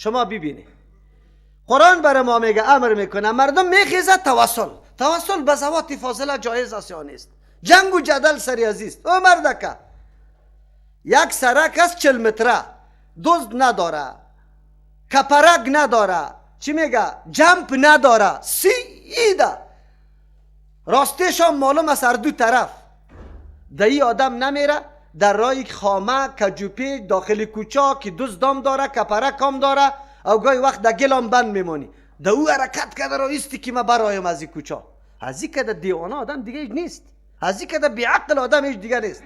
شما ببینید قرآن برای ما میگه، امر میکنه، مردم میخیزه توسل. توسل به ذوات فاضله جایز است یا نیست؟ جنگ و جدل سری عزیز. او مردکه یک سرک است 40 متره، دزد نداره، کپرک نداره، چی میگه، جمپ نداره، سیده راستش هم معلوم است هر دو طرف. در آدم نمیره در رای خامه کجوپی داخل کوچا که دزدام داره، کپرک هم داره، او گاهی وقت در گلام بند میمانی. در او حرکت کرده را ایستی که ما برایم از این کوچا. از این که در دیوانه آدم دیگه هیچ نیست، از این که در بیعقل آدم هیچ دیگه نیست.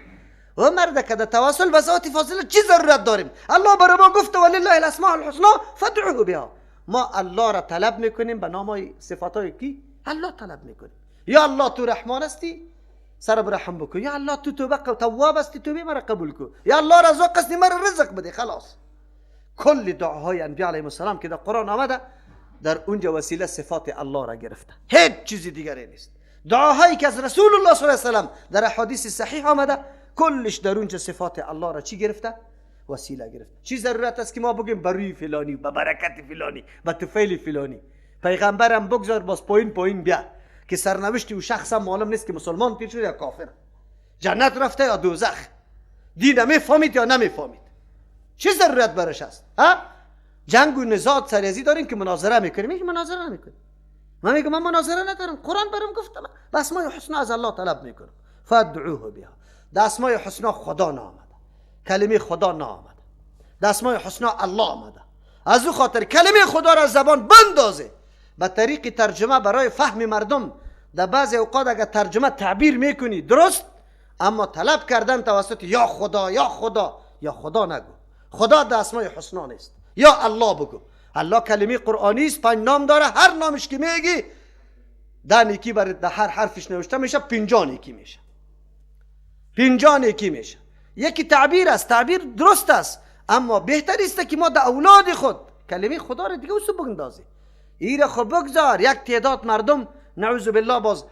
و مرد که در توسل به ذات فاضله چی ضرورت داریم؟ الله برای ما گفته ولله الاسماء الحسنا فادعوه بها. ما الله را طلب میکنیم به نام صفات کی؟ الله طلب میکنیم. یا الله تو رحمان هستی سر برحم بکن، یا الله تو توبه تواب هستی توبه مرا قبول کن، یا الله رزاق هستی مرا رزق بده. خلاص کل دعاهای انبیاء علیهم السلام که در قرآن آمده در اونجا وسیله صفات الله را گرفته، هیچ چیز دیگری نیست. دعاهایی که از رسول الله صلی الله علیه و سلم در احادیث صحیح آمده کلش در اونجا صفات الله را چی گرفته؟ وسیله گرفته. چی ضرورت است که ما بگیم بروی فلانی، به برکت فلانی، به طفیل فلانی؟ پیغمبرم بگذار باز پایین پایین بیا که سرنوشت او شخص هم معلوم نیست که مسلمان تیر شده یا کافر، جنت رفته یا دوزخ، دین میفهمید یا نمیفهمید. چه ضرورت برش است؟ ها؟ جنگ و نزاع سریزی داریم که مناظره میکنیم. هیچ مناظره نمیکنیم. من میگم من مناظره ندارم، قرآن برام گفته من به اسمای حسنا از الله طلب میکنم. فادعوه بها. در اسمای حسنا خدا نامده، کلمه خدا نامده، در اسمای حسنا الله آمده. از او خاطر کلمه خدا را از زبان بندازه. به طریق ترجمه برای فهم مردم در بعضی اوقات اگر ترجمه تعبیر میکنی درست، اما طلب کردن توسط یا خدا یا خدا یا خدا نگو. خدا در اسمای حسنا نیست، یا الله بگو. الله کلمه قرآنی است، 5 نام داره، هر نامش که میگی 10 نیکی برای در هر حرفش نوشته میشه، 50 نیکی میشه، 50 نیکی میشه. یکی تعبیر است، تعبیر درست است، اما بهتر است که ما در اولاد خود کلمه خدا رو دیگه اوسو بگندازیم. ایره خب بگذار. یک تعداد مردم نعوذ بالله باز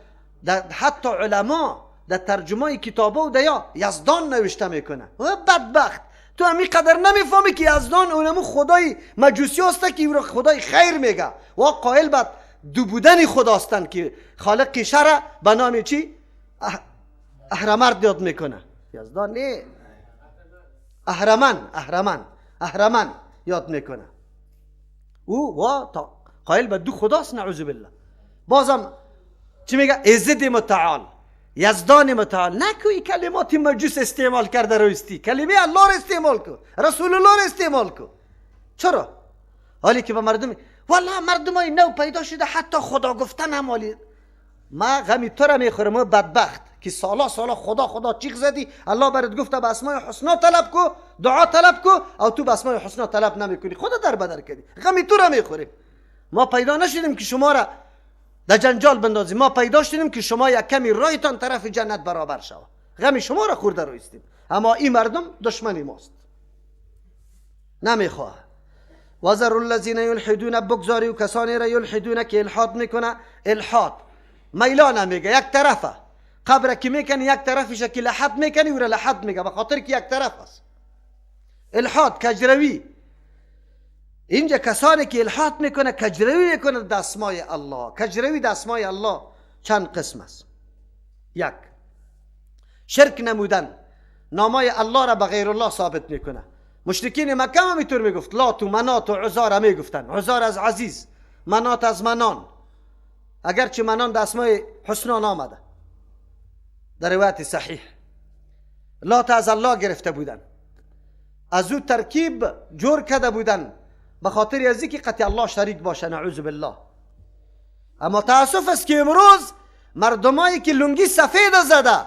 در حتی علما در ترجمه کتابه و یا یزدان نوشته میکنه. و بدبخت تو همی قدر نمیفهمی که یزدان اونمو خدای مجوسی هسته که او را خدای خیر میگه و قائل به دو بودن خدا هستند که خالق شر به نام چی؟ اهرمرد یاد میکنه. یزدان نه، اهرمن، اهرمن، اهرمن یاد میکنه. او و قائل به دو خداست نعوذ بالله. بازم چی میگه؟ ازد متعال، یزدان متعال. نکوی کلمات مجوس استعمال کرده روستی، کلمه الله رو استعمال کن، رسول الله رو استعمال کن. چرا؟ حالی که به مردم والله مردم های نو پیدا شده حتی خدا گفتن هم حالی. ما غمی تو را میخورم بدبخت که سالا سالا خدا خدا چیخ زدی، الله برات گفته به اسمای حسنا طلب کو، دعا طلب کو، او تو به اسمای حسنا طلب نمیکنی، خدا در بدر کردی. غمی تو را میخوریم. ما پیدا نشدیم که شما را در جنجال بندازیم، ما پیدا شدیم که شما یک کمی رایتان طرف جنت برابر شود. غم شما را خورده رویستیم، اما این مردم دشمنی ماست، نمیخواه. وذروا الذین یلحدون، بگذاری و کسانی را یلحدون که الحاد میکنه. الحاد میلانه میگه، یک طرفه. قبر که میکنی یک طرفش که لحد میکنی او را لحد میگه، به خاطر که یک طرف است. الحاد کجروی. اینجا کسانی که الحاد میکنه کجروی میکنه در اسمای الله. کجروی در اسمای الله چند قسم است. یک، شرک نمودن، نامای الله را به غیر الله ثابت میکنه. مشرکین مکه هم اینطور میگفت، لات و منات و عزا را میگفتن. عزا از عزیز، منات از منان، اگرچه منان در اسمای حسنا نامده در روایت صحیح. لات از الله گرفته بودن، از او ترکیب جور کرده بودن به خاطر از اینکه قطع الله شریک باشه نعوذ بالله. اما تاسف است که امروز مردمایی که لنگی سفید زده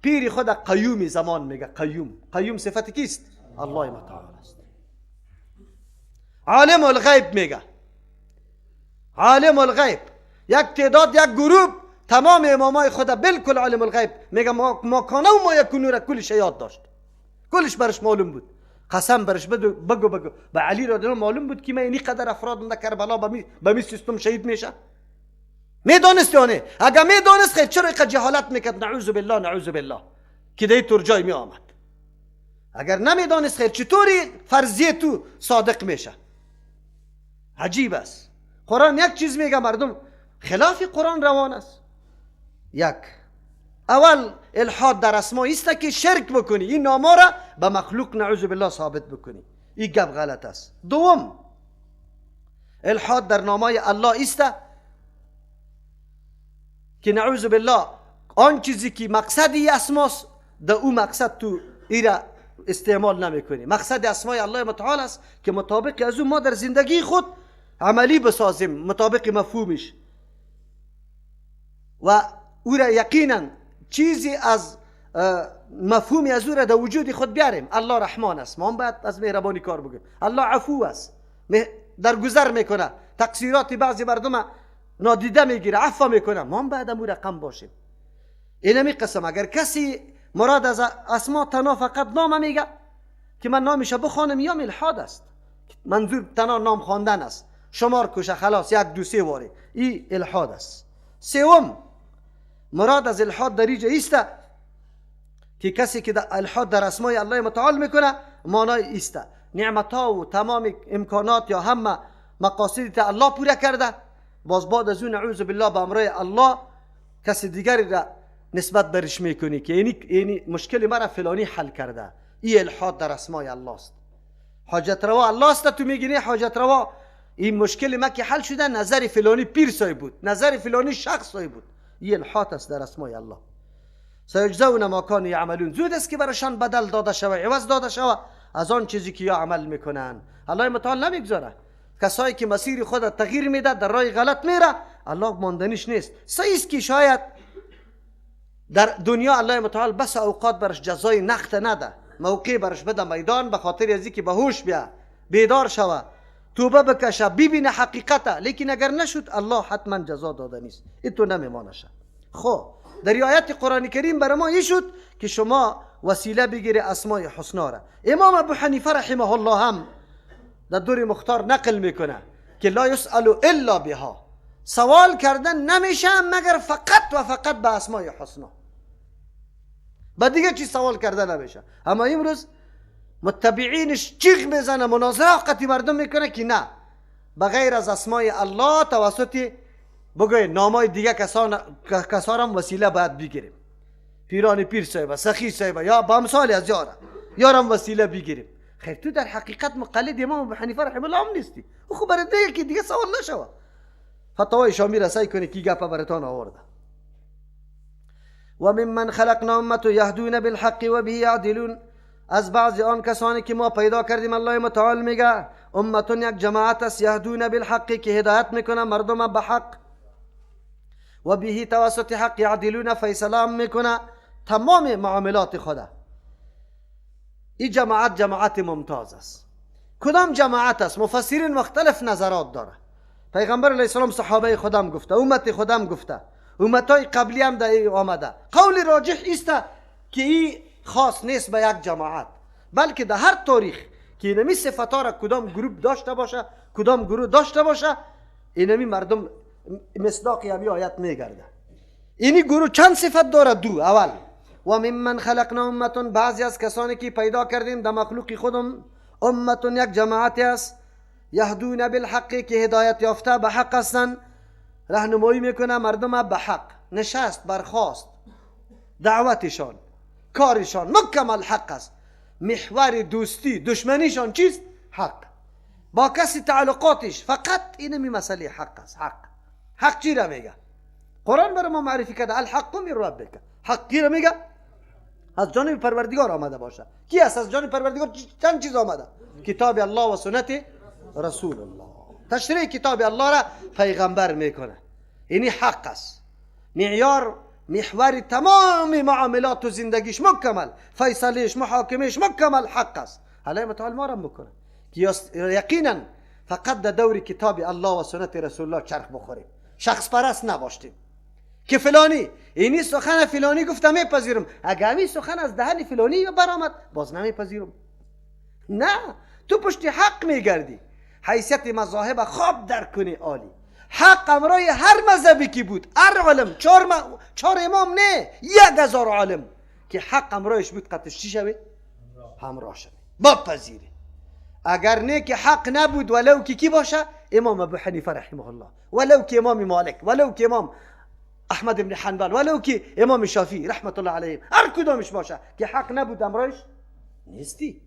پیر خود قیوم زمان میگه. قیوم، قیوم صفت کیست؟ الله متعال است. عالم الغیب میگه، عالم الغیب. یک تعداد، یک گروه تمام امامای خود بالکل عالم الغیب میگه. ما کانه و ما یکونو را کلش یاد داشت، کلش برش معلوم بود. قسم برش بگو بگو به علی را معلوم بود که من اینی قدر افراد در کربلا به می سیستم شهید میشه. میدانست یا نه؟ اگه میدانست خیر چرا اینقدر جهالت میکرد؟ نعوذ بالله، نعوذ بالله که در طور جای می آمد. اگر نمیدانست خیر چطوری فرضیه تو صادق میشه؟ عجیب است. قرآن یک چیز میگه، مردم خلاف قرآن روان است. یک اول الحاد در اسما است که شرک بکنی، این نامه را به مخلوق نعوذ بالله ثابت بکنی، این گپ غلط است. دوم الحاد در نامای الله است که نعوذ بالله آن چیزی که مقصدی اسماست در او مقصد تو ایرا استعمال نمیکنی. مقصد اسمای الله متعال است که مطابق از او ما در زندگی خود عملی بسازیم، مطابق مفهومش، و او را یقینا چیزی از مفهومی از او را در وجود خود بیاریم. الله رحمان است، ما هم باید از مهربانی کار بگیم. الله عفو است، در گذر میکنه، تقصیرات بعضی مردم نادیده میگیره، عفو میکنه، ما هم باید امو رقم باشیم. اینمی قسم اگر کسی مراد از اسما تنها فقط نام میگه که من نامش بخوانم، یا الحاد است، منظور تنها نام خواندن است، شمار کشه خلاص، یک دو سه واره، این الحاد است. سوم مراد از الحاد در اینجا است که کسی که الحاد در اسمای الله متعال میکنه، معنای است نعمتها و تمام امکانات یا همه مقاصد الله پوره کرده، باز بعد از اون نعوذ بالله به امرای الله کسی دیگری را نسبت برش میکنی که اینی مشکل مرا فلانی حل کرده. این الحاد در اسمای الله است. حاجت روا الله است، تو میگی نه حاجت روا، این مشکل ما که حل شده نظر فلانی پیر صاحب بود، نظر فلانی شخص صاحب بود. این الحاد است در اسمای الله. سیجزون ما کانوا یعملون، زود است که برشان بدل داده شوه، عوض داده شوه از آن چیزی که یا عمل میکنن. الله متعال نمیگذاره کسایی که مسیر خود تغییر میده، در راه غلط میره، الله ماندنیش نیست. صحیح است که شاید در دنیا الله متعال بس اوقات برش جزای نقد نده، موقع برش بده میدان، به خاطر از اینکه به هوش بیا، بیدار شوه، توبه بکشه، ببینه حقیقته. لیکن اگر نشد الله حتما جزا داده نیست، این تو نمیمانشه. خب در آیت قرآن کریم برای ما این شد که شما وسیله بگیری اسمای حسنا را. امام ابو حنیفه رحمه الله هم در دور مختار نقل میکنه که لا یسأل الا بها، سوال کردن نمیشه مگر فقط و فقط به اسمای حسنا، با دیگه چی سوال کرده نمیشه. اما امروز متبعینش چیغ میزنه، مناظره قطعی مردم میکنه که نه، بغیر از اسمای الله توسط بگوی نامای دیگه کسانم وسیله باید بگیریم، پیران پیر صاحبه، سخی صاحبه، یا با امثال از یاره یارم وسیله بگیریم. خیر تو در حقیقت مقلد امام ابو حنیفه رحمه الله هم نیستی، او خب برای دیگه که دیگه سوال نشوه. فتاوای شامی را سعی کنه کی گپه براتان آورده. و ممن خلقنا امه یهدون بالحق و به یعدلون، از بعض آن کسانی که ما پیدا کردیم الله متعال میگه امتون یک جماعت است، یهدون بالحق که هدایت میکنه مردم به حق، و به توسط حق یعدلون فیصله میکنه تمام معاملات خدا. این جماعت جماعت ممتاز است. کدام جماعت است؟ مفسرین مختلف نظرات داره. پیغمبر علیه السلام صحابه خودم گفته، امت خودم گفته، امتای قبلی هم در آمده. قول راجح است که این خاص نیست به یک جماعت، بلکه در هر تاریخ که اینمی صفتها را کدام گروه داشته باشه، کدام گروه داشته باشه، اینمی مردم مصداق همی آیت میگرده. اینی گروه چند صفت داره؟ دو. اول و ممن خلقنا امتون، بعضی از کسانی که پیدا کردیم در مخلوق خودم، امتون یک جماعت است، یهدون بالحق که هدایت یافته به حق هستند، راهنمایی میکنه مردم به حق، نشست برخاست، دعوتشان کارشان مکمل حق است، محور دوستی دشمنیشان چیست؟ حق. با کسی تعلقاتش فقط اینمی مسئله حق است. حق حق چی را میگه؟ قرآن برای ما معرفی کرده الحق من ربک. حق کی را میگه؟ از جانب پروردگار آمده باشه. کی است از جانب پروردگار؟ چند چیز آمده؟ کتاب الله و سنت رسول الله. تشریح کتاب الله را پیغمبر میکنه. اینی حق است، معیار محور تمام معاملات و زندگیش مکمل، فیصلهش محاکمهش مکمل حق است. الله متعال ما را میکنه که یقینا فقط در دور کتاب الله و سنت رسول الله چرخ بخوریم، شخص پرست نباشتیم که فلانی اینی سخن فلانی گفته میپذیرم، اگه همین سخن از دهن فلانی برآمد باز نمیپذیرم. نه، تو پشت حق میگردی. حیثیت مذاهب خواب درک کنی عالی. حق امرای هر مذهبی که بود، هر عالم، چهار امام نه، 1000 عالم که حق امرایش بود قطعش چی شوه؟ همراه شوه، بپذیری. اگر نه که حق نبود ولو که کی باشه، امام ابو حنیفه رحمه الله، ولو که امام مالک، ولو که امام احمد بن حنبل، ولو که امام شافعی رحمت الله علیهم، هر کدامش باشه که حق نبود امرایش نیستی.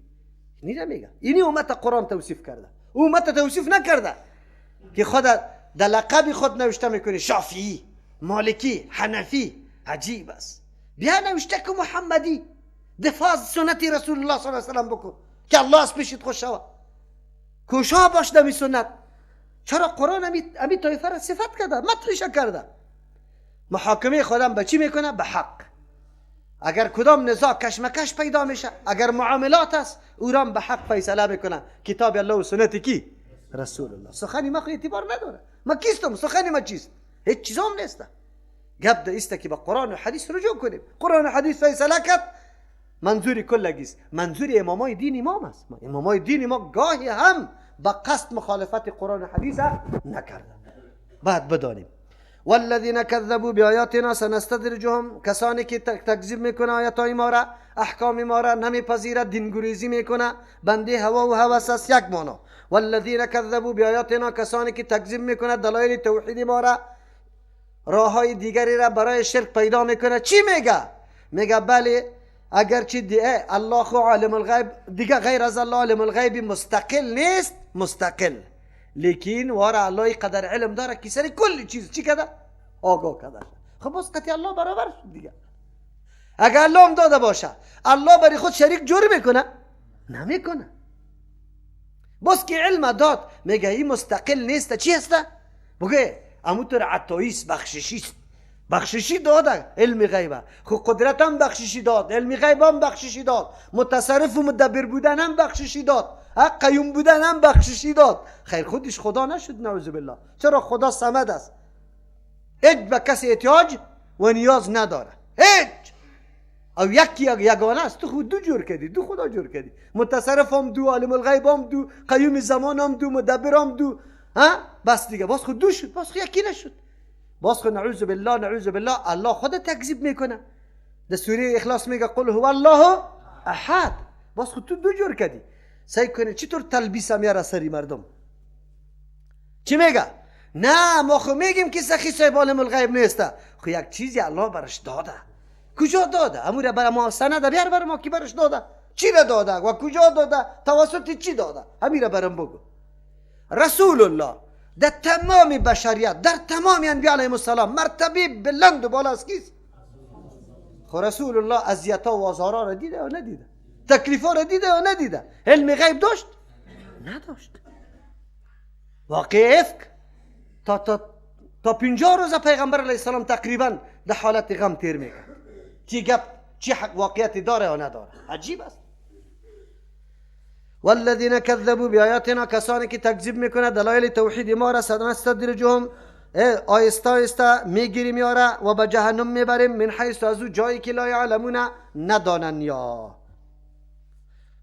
اینی میگه اینی امت قرآن توصیف کرده، امت توصیف نکرده که خود در لقب خود نوشته میکنی شافعی، مالکی، حنفی. عجیب است. بیا نوشته که محمدی، دفاع از سنت رسول الله صلی الله علیه و سلم بکن که الله از پیشت خوش شود. کوشا باش دمی سنت. چرا قرآن امی طایفه را صفت کرده، مدحش کرده؟ محاکمه خودم به چی میکنه؟ به حق. اگر کدام نزاع کشمکش پیدا میشه، اگر معاملات است، او را به حق فیصله میکنه. کتاب الله و سنت کی؟ رسول الله. سخنی ما خو اعتبار نداره. ما کیستم؟ سخنی ما چیست؟ هیچ چیزام نیست. گپ ده که به قرآن و حدیث رجوع کنیم. قرآن و حدیث فیصله کرد، منظور کلگیست. منظور امامای دین امام است. امامای دین ما گاهی هم به قصد مخالفت قرآن و حدیث نکرده. بعد بدانیم والذین کذبوا بآیاتنا سنستدرجهم، کسانی که تکذیب میکنه آیاتای ما را، احکام ما را نمیپذیره، دینگریزی میکنه، بنده هوا و هوس است، یک معنا. والذین کذبوا بآیاتنا، کسانی که تکذیب میکنه دلایل توحید ما را، راههای دیگری را برای شرک پیدا میکنه. چی میگه؟ میگه بله اگرچه دیگه الله خو عالم الغیب، دیگه غیر از الله عالم الغیب مستقل نیست، مستقل، لیکن واره الله قدر علم داره که سر کل چیز چی کده؟ آگاه کده. خب باز قطعی الله برابر شد دیگه. اگر الله هم داده باشه، الله برای خود شریک جور میکنه؟ نمیکنه. باز که علم داد میگه این مستقل نیست، چی هسته؟ بگه اموتر عطاییست، بخششیست، بخششی داده علم غیبه. خب قدرت هم بخششی داد، علم غیب هم بخششی داد، متصرف و مدبر بودن هم بخششی داد، قیوم بودن هم بخششی داد. خیر خودش خدا نشد، نعوذ بالله. چرا؟ خدا صمد است، هیچ به کسی احتیاج و نیاز نداره، هیچ. او یکی یگانه است. تو خود دو جور کردی، دو خدا جور کردی، متصرف هم دو، عالم الغیب هم دو، قیوم زمان هم دو، مدبر هم دو، ها بس دیگه. باز خود دو شد، باز خود یکی نشد. باز خود نعوذ بالله، نعوذ بالله، الله خود تکذیب میکنه. در سوره اخلاص میگه قل هو الله احد. باز خود تو دو جور کردی. سعی کنه چطور تلبیس میاره سری مردم. چی میگه؟ نه ما خو میگیم که سخی صاحب عالم الغیب نیسته، خو یک چیزی الله برش داده. کجا داده؟ امور برای ما سند بیار برای ما کی برش داده، چی را داده و کجا داده، توسط چی داده، همین را برام بگو. رسول الله در تمام بشریت، در تمام انبیاء علیهم السلام مرتبه بلند و بالا است کیست؟ خو رسول الله اذیت‌ها و آزارها را دیده یا ندیده؟ تکلیف‌ها را دیده یا ندیده؟ علم غیب داشت؟ نداشت. واقع افک تا تا تا 50 روز پیغمبر علیه السلام تقریبا در حالت غم تیر میکرد. چی گپ چی حق واقعیتی داره یا نداره؟ عجیب است. والذین کذبوا بآیاتنا، کسانی که تکذیب میکنه دلایل توحید ما را، سنستدرجهم، آیسته آیسته میگیریم یاره و به جهنم میبریم، من حیث از او جایی که لا یعلمون ندانن یا.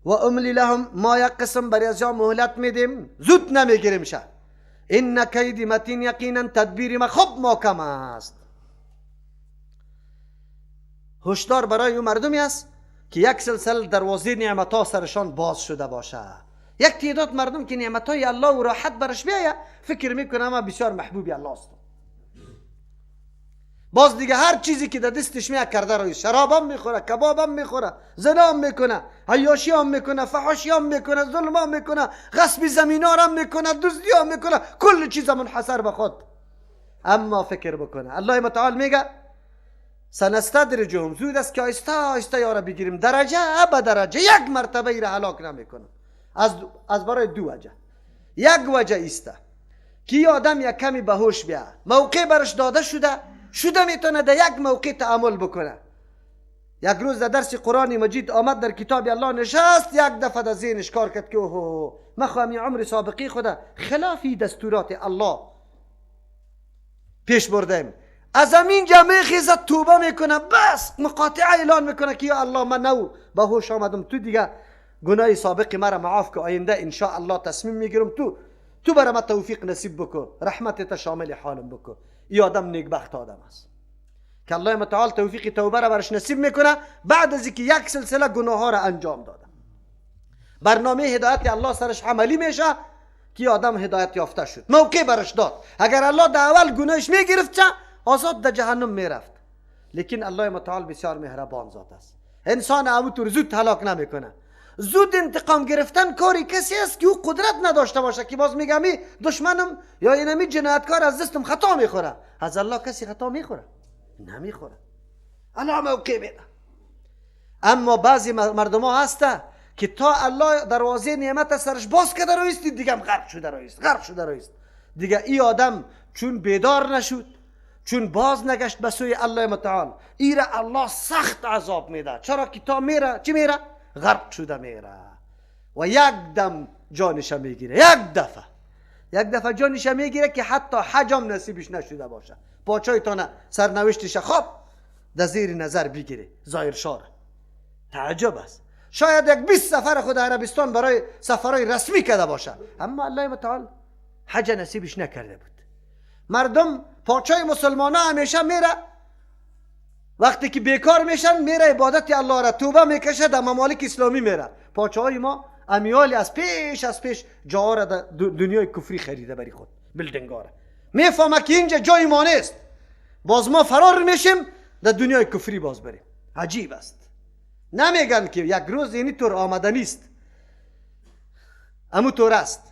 و املی لهم، ما یک قسم برای از جا مهلت میدیم، زود نمیگیریم شه. ان کیدی متین، یقینا تدبیر ما خوب محکم است. هشدار برای او مردمی است که یک سلسله دروازه نعمت‌ها سرشان باز شده باشه. یک تعداد مردم که نعمت‌های الله و راحت برش بیایه فکر میکنه ما بسیار محبوبی الله است. باز دیگه هر چیزی که در دستش میاد کرده روی، شراب هم میخوره، کباب هم میخوره، زنا هم میکنه، عیاشی هم میکنه، فحاشی هم میکنه، ظلم هم میکنه، غصب زمین‌ها هم میکنه، دزدی هم میکنه، کل چیز منحصر به خود. اما فکر بکنه الله متعال میگه سنستدرجهم، زود است که آیسته آیسته یارا بگیریم، درجه به درجه، یک مرتبه ای را هلاک نمیکنه. از برای دو وجه. یک وجه ایسته که آدم یک کمی به هوش بیا، موقع برش داده شده میتونه در یک موقع تعامل بکنه. یک روز در درس قرآن مجید آمد، در کتاب الله نشست، یک دفعه در ذهنش کار کرد که اوه من خواهم عمر سابقی خدا خلافی دستورات الله پیش بردم. از همین جمعه خیزت توبه میکنه، بس مقاطعه اعلان میکنه که یا الله من نو به هوش آمدم، تو دیگه گناه سابق مرا معاف که، آینده ان شاء الله تصمیم میگیرم تو برای من توفیق نصیب بکن، رحمتت شامل حالم بکن. این آدم نیکبخت آدم است که الله متعال توفیق توبه را برش نصیب میکنه بعد از اینکه یک سلسله گناه ها را انجام داده. برنامه هدایت الله سرش عملی میشه، که آدم هدایت یافته شد، موقع برش داد. اگر الله در اول گناهش میگرفت چه آزاد در جهنم میرفت. لیکن الله متعال بسیار مهربان ذات است، انسان اموطور زود هلاک نمیکنه. زود انتقام گرفتن کاری کسی است که او قدرت نداشته باشه که باز میگم دشمنم یا اینمی جنایتکار از دستم خطا میخوره. از الله کسی خطا میخوره؟ نمیخوره. الله موقع میده. اما بعضی مردم ها هسته که تا الله دروازه نعمت سرش باز کرده رویست، دیگه هم غرق شده رویست، غرق شده رویست. دیگه ای آدم چون بیدار نشد، چون باز نگشت به سوی الله متعال، ایره الله سخت عذاب میده. چرا که تا میره چی میره؟ غرق شده میره و یک دم جانش میگیره، یک دفعه، یک دفعه جانش میگیره که حتی حجم نصیبش نشده باشه. پاچای تانه سرنوشتش خواب در زیر نظر بگیره ظاهر شاره. تعجب است. شاید یک 20 سفر خود عربستان برای سفرهای رسمی کرده باشه، اما الله متعال حج نصیبش نکرده بود. مردم پاچای مسلمان ها همیشه میره وقتی که بیکار میشن میره عبادت الله را توبه میکشه، در ممالک اسلامی میره. پاچای ما امیال از پیش جاها را در دنیای کفری خریده بری خود، building ها را. میفهمه که اینجا جای ما نیست، باز ما فرار میشیم در دنیای کفری باز بریم. عجیب است. نمیگن که یک روز اینی طور آمده نیست، امو طور است.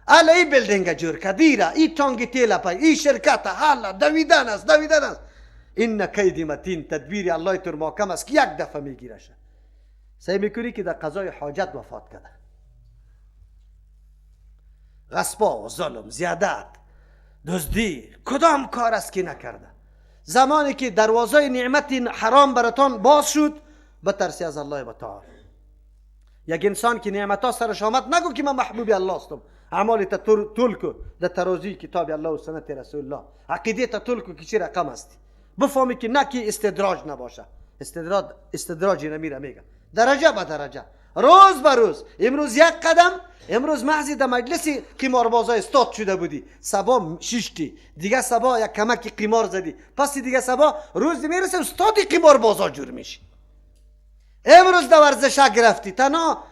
الا ای building جور کدیره، ای تانگ تیل پای، ای شرکت حالا دویدن است، دویدن است. این کید متین، تدبیر الله تر محکم است که یک دفعه میگیرش. سعی میکنی که در قضای حاجت وفات کرده. غصبا و ظلم، زیادت، دزدی، کدام کار است که نکرده. زمانی که دروازه نعمت حرام براتان باز شد، بترسی از الله متعال. یک انسان که نعمت ها سرش آمد نگو که من محبوب الله هستم. اعمال تا طول کو در ترازوی کتاب الله و سنت رسول الله، عقیده تا طول کو که چی رقم هستی. بفهمی که نه که استدراج نباشه. استدراج نمیره میگه درجه به درجه، روز به روز. امروز یک قدم، امروز محضی در مجلس قماربازای استاد شده بودی، صبا شیشتی، دیگه صبا یک کمک قمار زدی، پس دیگه صبا روز میرسه استاد قماربازا جور میشی. امروز در ورزش گرفتی، تنها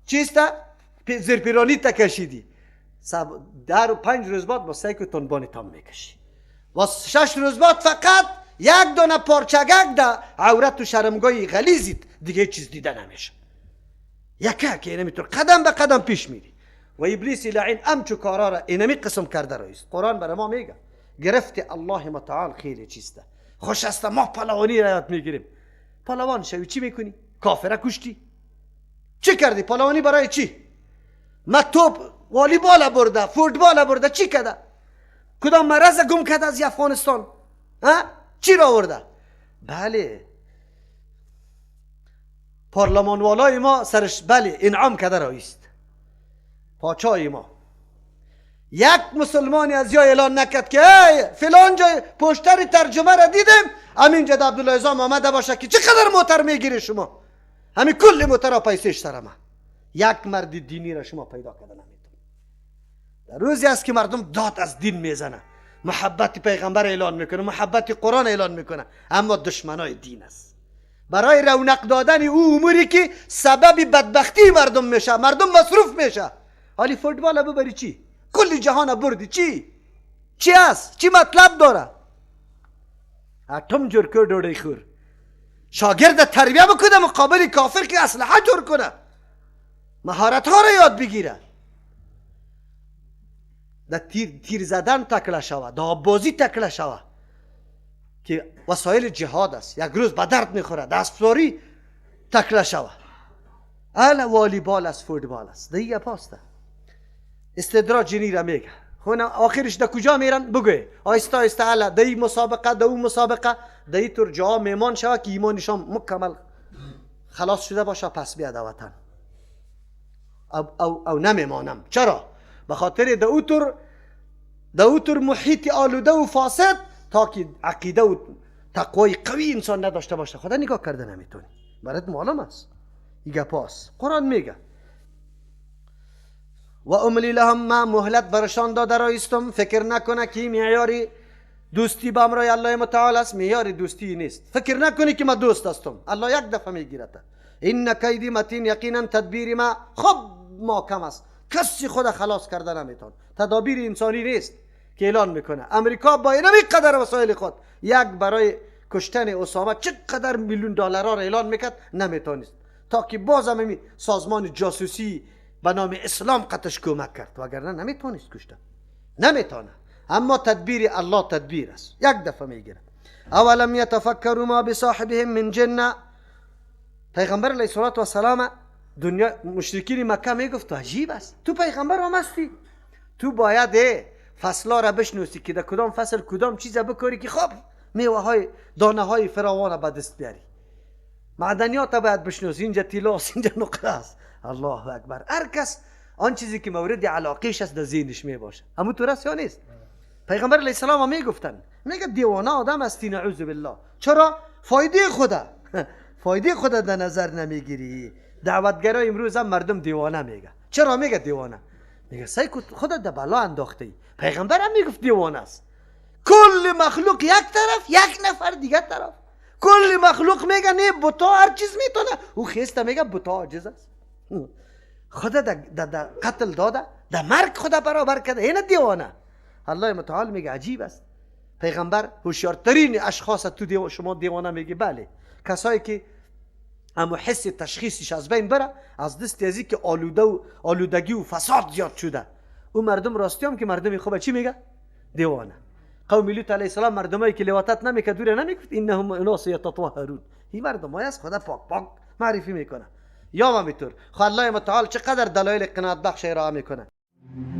چیسته زیرپیرانی تا کشیدی، در 5 روز بعد با سیک و تنبانی تام میکشی، و 6 روز بعد فقط یک دانه پارچگک در عورت و شرمگاه غلیظیت، دیگه چیز دیده نمیشه. یکه که اینمی طور قدم به قدم پیش میری. و ابلیس لعین امچو کارا را اینمی قسم کرده رایست. قرآن برای ما میگه گرفت الله متعال خیلی چیسته. خوش است ما پهلوانی را یاد میگیریم. پهلوان شوی چی میکنی؟ کافره کشتی. چی کردی؟ پهلوانی برای چی؟ ما توپ والیبال برده، فوتبال برده، چی کرده؟ کدام مرض گم کرده از افغانستان؟ ها؟ چی را آورده؟ بله پارلمان والای ما سرش بله انعام کرده رایست. پاچای ما یک مسلمانی از یا اعلان نکرد که ای فلان جای پشتر ترجمه را دیدم، همین جد عبدالله عزام آمده باشه که چقدر موتر میگیری شما، همین کل موتر پیسش سر ما. یک مرد دینی را شما پیدا کرده نمیتونی. در روزی است که مردم داد از دین میزنه، محبت پیغمبر اعلان میکنه، محبت قرآن اعلان میکنه، اما دشمنای دین است. برای رونق دادن او اموری که سبب بدبختی مردم میشه، مردم مصروف میشه. حالی فوتبال ببری چی؟ کل جهان بردی چی؟ چی است؟ چی مطلب داره؟ اتم جور که ډوډۍ خور، شاگرد تربیه بکنه مقابل کافر که اسلحه جور کنه، مهارت ها را یاد بگیره، در تیر زدن تکله شوه، در بازی تکله شوه که وسایل جهاد است، یک روز به درد میخوره، در اسبسواری تکله شوه. الا والیبال است، فوتبال است، دیگه پاسته. استدراج را میگه خونه آخرش در کجا میرن؟ بگوی آیسته آیسته الا در این مسابقه، در اون مسابقه، در این طور جاها میمان شوه که ایمانشان مکمل خلاص شده باشه، پس بیاد وطن. او نمیمانم. چرا؟ به خاطر در او طور محیط آلوده و فاسد، تا که عقیده و تقوای قوی انسان نداشته باشه، خدا نگاه کرده نمیتونی. برات معلوم است این گپاست. قرآن میگه و املی لهم، ما مهلت برشان داده رایستم. فکر نکنه که معیاری دوستی با امرای الله متعال است، معیار دوستی نیست. فکر نکنی که ما دوست هستم، الله یک دفعه میگیرد. این کیدی متین، یقینا تدبیر ما خب محکم است، کسی خود خلاص کرده نمیتونه. تدابیر انسانی نیست که اعلان میکنه. امریکا با این قدر وسایل خود یک برای کشتن اسامه چقدر میلیون دلار را اعلان میکرد نمیتونست، تا که باز هم سازمان جاسوسی به نام اسلام قطش کمک کرد، وگرنه نمیتونست کشته، نمیتونه. اما تدبیر الله تدبیر است، یک دفعه میگیره. اولم یتفکروا ما بصاحبهم من جنه. پیغمبر علیه الصلاة والسلام دنیا مشرکین مکه میگفت تو عجیب است، تو پیغمبر هم هستی، تو باید فصلا را بشناسی که در کدام فصل کدام چیز بکاری که خب میوه های دانه های فراوان به دست بیاری، معدنیات باید بشناسی، اینجا طلا است، اینجا نقره است. الله اکبر. هر کس آن چیزی که مورد علاقهش است در ذهنش می باشه. همون طور است یا نیست؟ پیغمبر علیه السلام هم میگفتن، میگه دیوانه آدم هستی نعوذ بالله. چرا؟ فایده خدا فایده خدا در نظر نمیگیری. دعوتگرای امروز هم مردم دیوانه میگه. چرا میگه دیوانه؟ میگه سعی کن خدا در بلا انداخته ای. پیغمبر هم میگفت دیوانه است. کل مخلوق یک طرف، یک نفر دیگه طرف. کل مخلوق میگه نه بتا هر چیز میتونه، او خیسته میگه بتا عاجز است. خدا در قتل داده، در مرگ خدا برابر کرده، اینه دیوانه. الله متعال میگه عجیب است. پیغمبر هوشیارترین اشخاص تو شما دیوانه میگه. بله، کسایی که اما حس تشخیصش از بین بره، از دست ازی که آلوده و آلودگی و فساد زیاد شده، او مردم راستی هم که مردم خوبه چی میگه؟ دیوانه. قوم لوط علیه السلام مردمایی که لواطت نمیکرد دوره نمیگفت انهم اناس یتطهرون، این مردمای از خدا پاک پاک معرفی میکنه. یا همینطور الله متعال چقدر دلایل قناعت بخش ارائه میکنه.